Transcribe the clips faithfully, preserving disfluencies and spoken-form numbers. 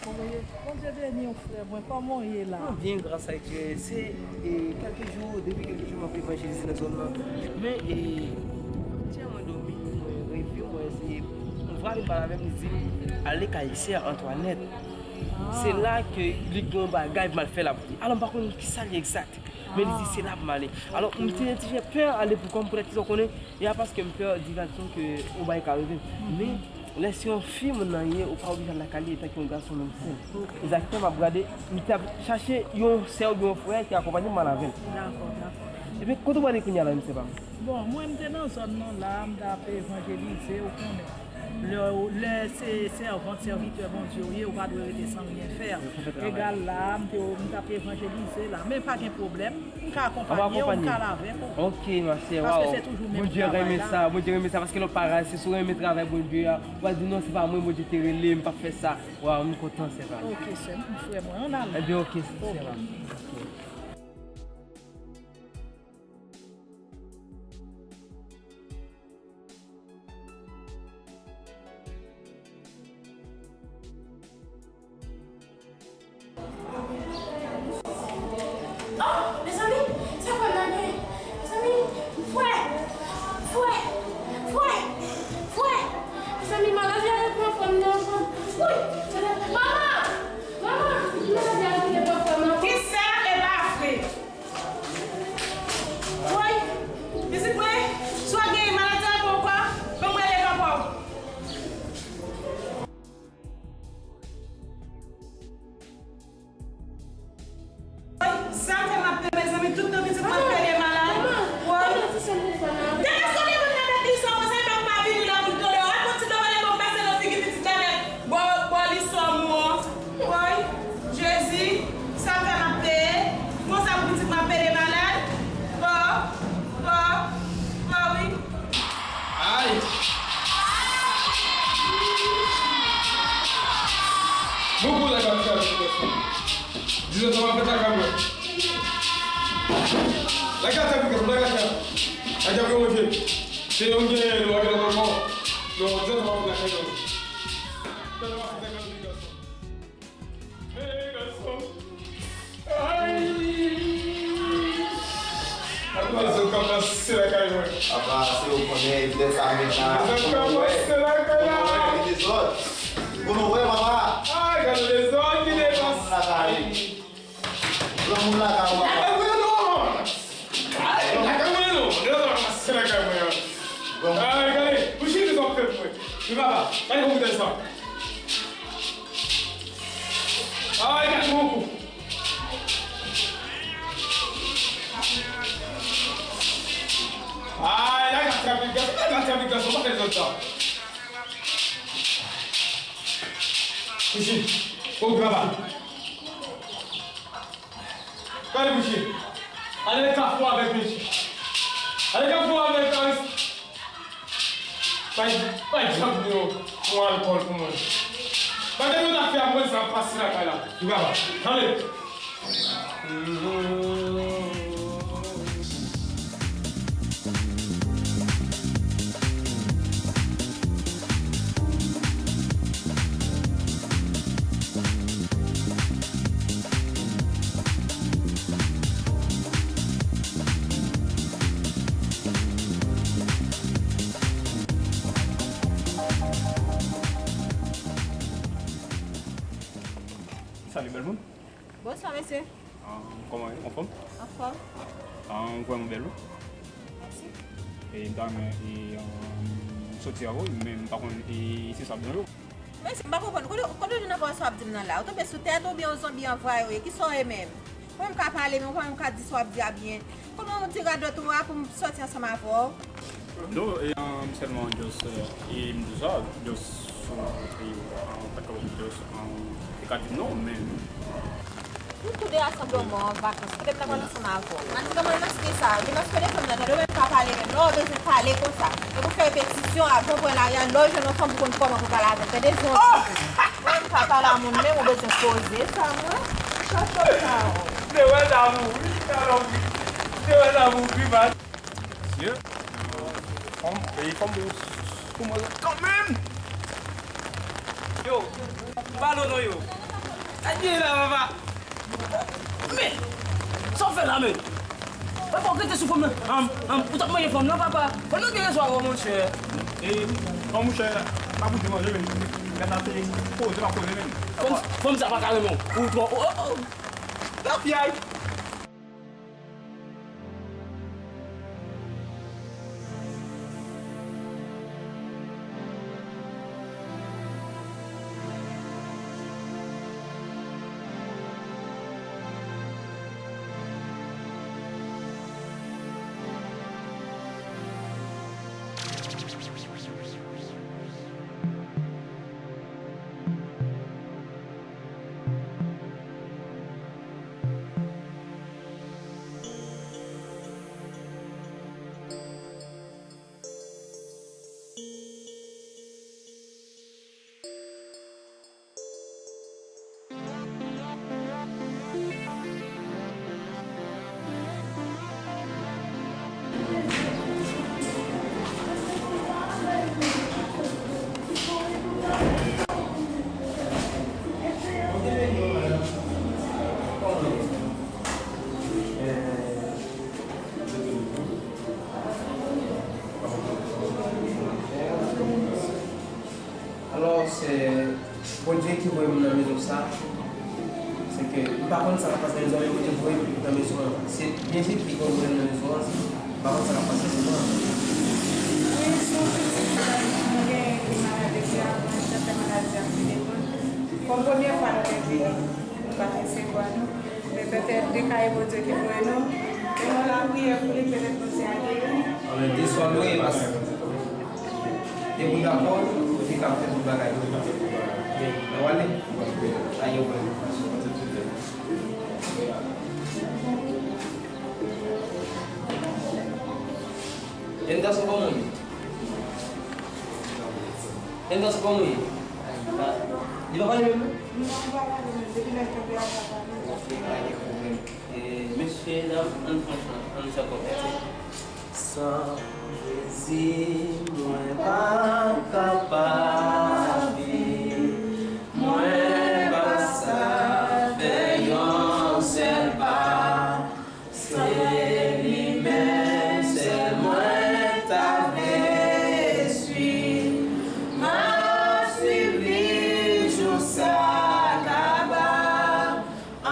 Bondye beni w, frè mwen. Kòman w ye la? Mwen byen, gras a Dye. Se, e, kèlke jou, depi kèlke jou m ap evanjelize nan zòn nan. Men, e, yè mwen dòmi, mwen reve, mwen eseye, yon vwa vin pale avè m, li di m, "Ale kay sè Antwanèt." Se la ke li gen yon bagay pou m al fè la pou li. Alò, m pa konn kisa l ye egzak. Men li di se la pou m ale. Alò, m te, te pè ale pou kò m, poutèt ki sa w konnen, e a paske m pè di gason ke yon bagay ka rive. Men, lè se yon fi moun nan ye, ou pa oblije al lakay li etan ke yon gason menm sèl. E sa k fè m ap gade, m t ap chache yon sè oubyen yon frè ki akonpanye m al avè l. Dakò, dakò. Ebyen, kote w prale kounye a la, menm sè pa m? Bon, mwen, m te nan zòn nan la, m t ap evanjelize, ou konnen. Lè, lè se sèvant, sèvitè Bondye w ye, ou pa dwe rete sans rien faire. Egal la, m te, m t ap evanjelize la. Men pa gen pwoblèm, m ka akonpanye w, m ka al avèk ou. Ok, ma chère, waw. Paske se toujou menm travay la. Bondye renmen sa, Bondye renmen sa, paske lòt pa ray, se sou renmen travay Bondye a. Ou pa di non, se pa mwen, Bondye te rele, m p ap fè sa. Waw, m kontan, sè pa m. Ok, sè m, frè mwen, ann ale. Ebyen, ok, sè pa m. Ok. Oh, mezanmi, sa fè m la gen. Mezanmi, fwè, fwè, fwè, fwè. Mezanmi, maladi a repran fòm nan. Wi, manman, manman, maladi a repran fòm nan. Kisa e pa vre? Woy, pitit mwen, si w ap genyen maladi a ankò, ban mwen rele papa w. Woy, sa fè m ap pè, mezanmi, tout tan pitit mwen ap pè de malad. Woy. Degaje w devan m nan, bèt li sa konsa, epi w pa vini la pou l tande w. Rakonte ti dlo vale ban m pase nan figi pitit la nèt. Bò, bò li sò mwen. Woy, Jezi, sa fè m ap peye. Konsa pou pitit mwen ap peye malad. Bò, bò, bò wi. Ay! Bokou la ka fè. Dizon sa m ap fè sa ka mwen. Lage atè pou kè, lage atè. Lage pou manje. Se yon gen, nou lage nan manman. Non, dizon sa m ap fè sa ka mwen. Apa, se ou konnen, evidans sa mwen la. Pou nou wè, pou nou wè, papa. Pou nou wè, papa. Granmoun lakay ou, papa. Lakay mwen non. Lakay mwen non. Lakay mwen. Ay, gade, mwen cheri sa ap fè pou mwen. Men papa, gade kòman w fè sa. Ay, gade mwen kou. Ay, lakay trafik gason, lakay trafik gason, pa fè lòt sa. Mesi. O, papa. Gade, mesye. Ale kafou avèk mesye. Ale kafou avèk Aris. Bay, bay djab yo yon alkòl pou mwen. Bagay yo ta fè a mwen sa ap pase lakay la. Li pa ba. Ale. Salut, bèl moun. Bonswa, mesye. Ah, kòman w ye? Anfòm? Anfòm. Ah, m kwè m bèl, wi. Mèsi. E m ta renmen, e, ah, soti avè w, men m pa konn, e, si sa ap deranje w. Mesye, m pa konprann. Kote, kote w jwenn enfòmasyon w ap di m nan la? Ou tonbe sou tèt ou oubyen yon zonbi an vwa w ye? Kisa w ye menm? Kòman m ka pale, men ou pa menm ka di sa w ap di a byen? Kòman w di radòt ou a pou m sòti ansanm avè w? Non, e, um, sèlman, just, e, e m di sa, just, sou, e, um, pa t kapab, just, um, te ka di non, men. Nou tou de rasanble yon mò an vakans, kote m ta pral ansanm avè w. Mati kòman nan stil sa, li nan stil fanm nan, tande w menm pa pale menm, lè w bezwen pale konsa. E pou fè repetisyon, avan w pran lari a, lè w jwenn yon fanm pou konn kòman pou pale avè l, tande zonbi. Mwen m pa pale a moun menm, ou bezwen koze sa, mwen. Chache w sa. Te wè damou, wi, talon, wi. Te wè damou, wi, man. Mesye, fanm, e fanm pou, pou mwen kanmenm. Yo, m pale w non yo. Sa k genyen la, papa? Men, sa w fè la, men? Papa, w rete sou fanm nan. Ann, ann, ou t ap manje fanm nan, papa. Fanm nan gen rezon avè w, monchè. E, an, monchè, pa pou di manje, men. Gad la, se koze, pa koze, men. Fanm, fanm sa pa ka renmen w. Ou twò, oh, oh, oh. Lapyay! Alò, se Bondye ki voye m nan mezon sa. Se ke m pa konn sa k ap pase nan mezon an, men Bondye voye m nan mezon an. Se byen vit li konn voye m nan mezon an. M pa konn sa k ap pase nan mezon an. Wi, se yon pitit frè nou genyen ki malad depi avan, li t ap fè maladi a ap vini. Kòm premye fwa nou te vini, nou pa t resevwa nou. Men petèt, de ka e Bondye ki voye nou. E nou lapriyè pou li, petèt Bondye a geri. Ann di swa nou ye, pastè. Depi w dakò, ou te ka fè tout bagay. Mwen wale. Ayo, mwen. Enn gason pa moun. Enn gason pa moun. Li pa pale menm, non? Non, li pa pale menm. Depi lè l kanpe a, l pa pale. Ok, pa gen pwoblèm. E, mesye, dam, ann pran chans, ann fè kòb. San Jezi, mwen pa kapab viv, mwen pa sa fè yon sèl pa. Se li menm sèl mwen ta vle swiv, m ap swiv li jou sa kaba.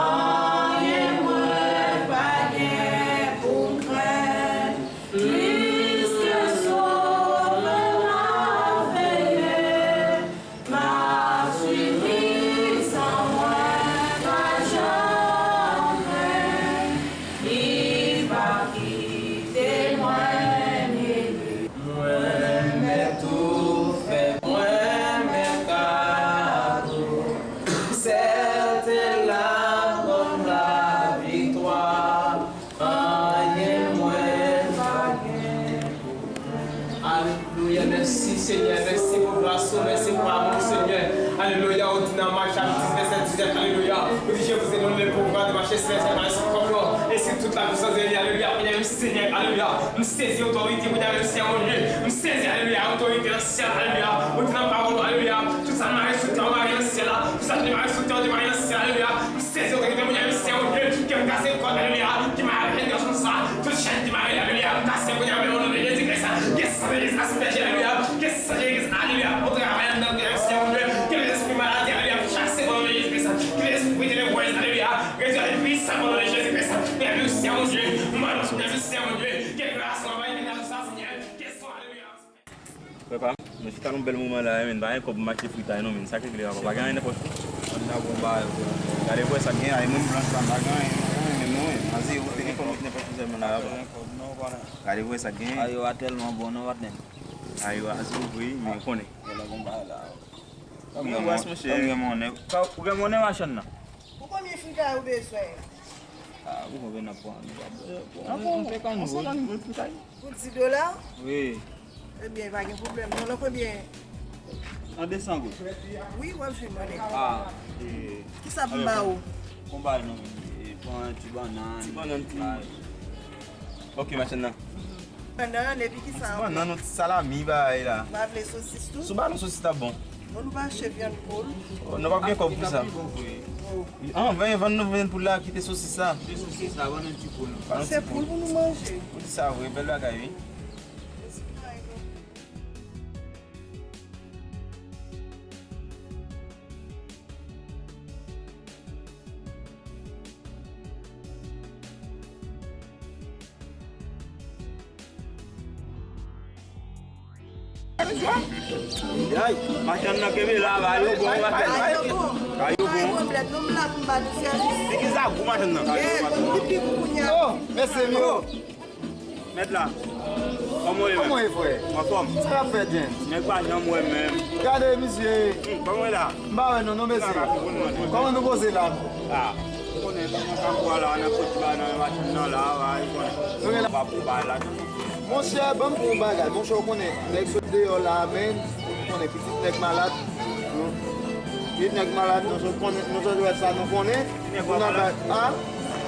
Anyen mwen pa gen pou m krenn, piske Sovè m ap veye, m ap swiv li san mwen pa janm krenn, li p ap kite mwen. Mwen mèt tou fè, mwen mèt kado. Sèten l ap ban m laviktwa, anyen mwen pa gen. Alelouya, mèsi Senyè, mèsi pou gras ou, mèsi pou amou Senyè. Alelouya, ou di nan Mak chapit dis vèsè disèt, alelouya, ou di, Je vous ai donné le pouvoir de marcher sur les serpents et scorpions et sur toute la puissance de l'ennemi, alelouya, kounye a menm Senyè, alelouya, m sezi otorite, kounye a menm Senyè mon Dieu, m sezi, alelouya, otorite nan syèl, alelouya, ou di nan pawòl ou, alelouya, tout sa mare sou tè, ou mare nan syèl la, tout sa ki mare sou tè, ou mare nan syèl, alelouya, m sezi otorite, kounye a menm Senyè mon Dieu, ke m kase kòd, alelouya, ki mare avèk gason sa, tout chèn ki mare, alelouya, m kase kounye a menm o non de Jezi Kris, ke san de Jezi asperje, alelouya, ke san de Jezi, alelouya, o travay anndan, kounye a menm Senyè mon Dieu, ke lespri maladi, alelouya, chase o non de Jezi Kris, ke lespri de leprez, alelouya, Rezirèk pwisan o non de Jezi Kris. Mèsi, Senyè mon Dye. Mwen, mèsi, Senyè mon Dye. Ke gras ou anvayi mennaj sa, Senyè. Ke son, alelouya. Frè pa m, nou chita nan bèl moman la, men pa gen kòb pou m achte fritay non, men sa k regle papa, pa gen anyen nan pòch ou. Ann dabò ba yo. Gade vwè sa k gen, ay moun blanch la, pa gen anyen, pa gen anyen menm non, men. Aze ou te gen kòb met nan pòch ou sèlman la, papa. Gade vwè sa k gen. Ayo a tèlman bon non, patnè. Ayo a, aze ou vre, men ou konnen. Gen lè gon bagay la. Ou gen monnè, ou gen monnè machann nan. Pou konbyen fritay ou bezwen? Ah, pou konbyen n ap pran? Nou pa bezwen pran. Pou di dola? Wi. Ebyen, pa gen pwoblèm. Nan konbyen? Nan de san goud. Wi, w ap jwenn monnè. Ah, e. Kisa pou m ba ou? Konbyen non, e, pran ti bannann. Ti bannann ki. Ok, machann nan. Bannann, epi kisa ankò? Bannann, yon ti salami, bagay la. Ou pa vle sosis tou? Si w ba nou sosis, t ap bon. Bon, nou pa achte vyann poul. Oh, nou p ap gen kòb pou sa. An, vann, vann nou vyann poul la, kite sosis la. Kite sosis la, vann nou ti poul. Se poul pou nou manje. Poul sa vre, bèl bagay, wi. Ay, machann nan kenbe la, ba yo bon, machann. Ba yo bon. Ba yo bon. Pwoblèm, nou m la pou m ba nou sèvis. E ki sa gou machann nan? Eh, nou pi pi pou kounye a. Oh, mèsi, myo. Mèt la, kòman w ye, menm? Kòman w ye, frè? Anfòm? Sa k ap fèt, Jen? Nèg pa janm wè m menm. Gade, misye. Hmm, kòman w ye la? M pa wè non, non, mesye. Kòman nou poze la? Ah, ou konnen, nan kafou a la, nan poti ba, nan machin nan la, ou konnen. Nou gen la. Pa pou bay la. Monchè, ban m pou yon bagay. Monchè, ou konnen, nèg sot deyò la, men, ou konnen, pitit nèg malad. Pitit nèg malad, nou sot konnen, nou sot wè sa, nou konnen. Moun nan bay, a?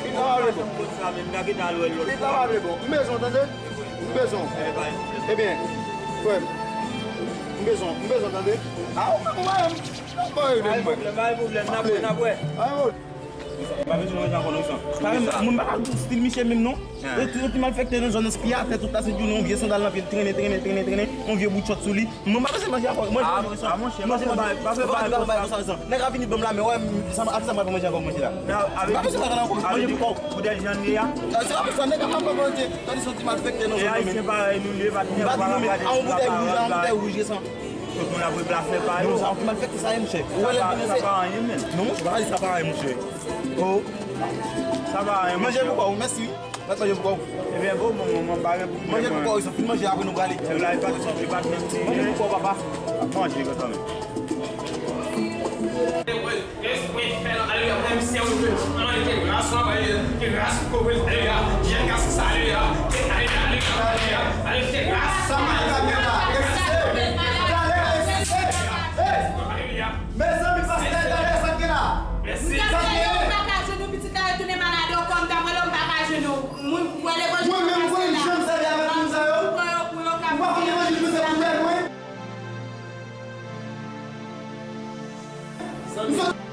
Pitit la pa vle bon. Pitit la pa vle bon. M bezwen w, tande? M bezwen w. Ebyen, frè m. M bezwen w, m bezwen w, tande? A, ou menm, ou pa menm. Ou pa menm. Pa gen pwoblèm, pa gen pwoblèm. N ap wè, n ap wè. Pa gen pwoblèm. Pa bezwen manje ankò non, san. Pa gen moun pa ka stil misye menm non. Yo ti, yo ti malfektè nan zòn nan, epi atè tout la, se jounen, yon vye sandal nan pye l, trennen, trennen, trennen, trennen, yon vye bout chòt sou li. Mwen pa bezwen manje ankò, manje, manje, a, monchè, manje, pa fè bagay konsa, san. Nèg la vini ban m la, men wè, sa, a kisa m pral manje ankò, manje la? Mwen pa bezwen manje ankò, manje pou kò w. Pou de jan li a? Se pa pou sa, nèg la pa manje, tandis yon ti malfektè nan zòn nan, men. Ayisyen parèy nou ye, pa t gen, pa t gen, a, yon boutèy wouj, a, yon boutèy wouj, e san. Tout moun ap replase pa yo. Non, sa, yon ti malfèktè sa ye, monchè. Ou wè lè l vin, sa pa anyen, menm. Non, monchè, pa di sa pa anyen, monchè. Oh. Sa pa anyen, monchè. Manje pou kò w, mèsi. Mwen manje pou kò w. Ebyen, bon, bon, bon, mwen pa gen pwoblèm. Manje pou kò w, fin manje, apre nou prale. Manje pou kò w, papa. Ap manje, konsa menm. Respè, fè l, alelouya, frè m, sè m, ann, ke gras la, ke gras kouvri l, alelouya, jèn gason sa, alelouya, alelouya, alelouya, alelouya, ke gras sa, alelouya, alelouya. Mezanmi, pastè, gade sa k gen la. Mèsi. Sa k gen? Ou pa ka jwenn ou pitit la retounen malad ankò, m ta pran l, m pa ka jwenn ou. Mwen, mwen levanjil. Mwen menm, mwen janm sèvi avèk moun sa yo. Ou pa konn levanjil pou se pou tèt mwen. Zanmi.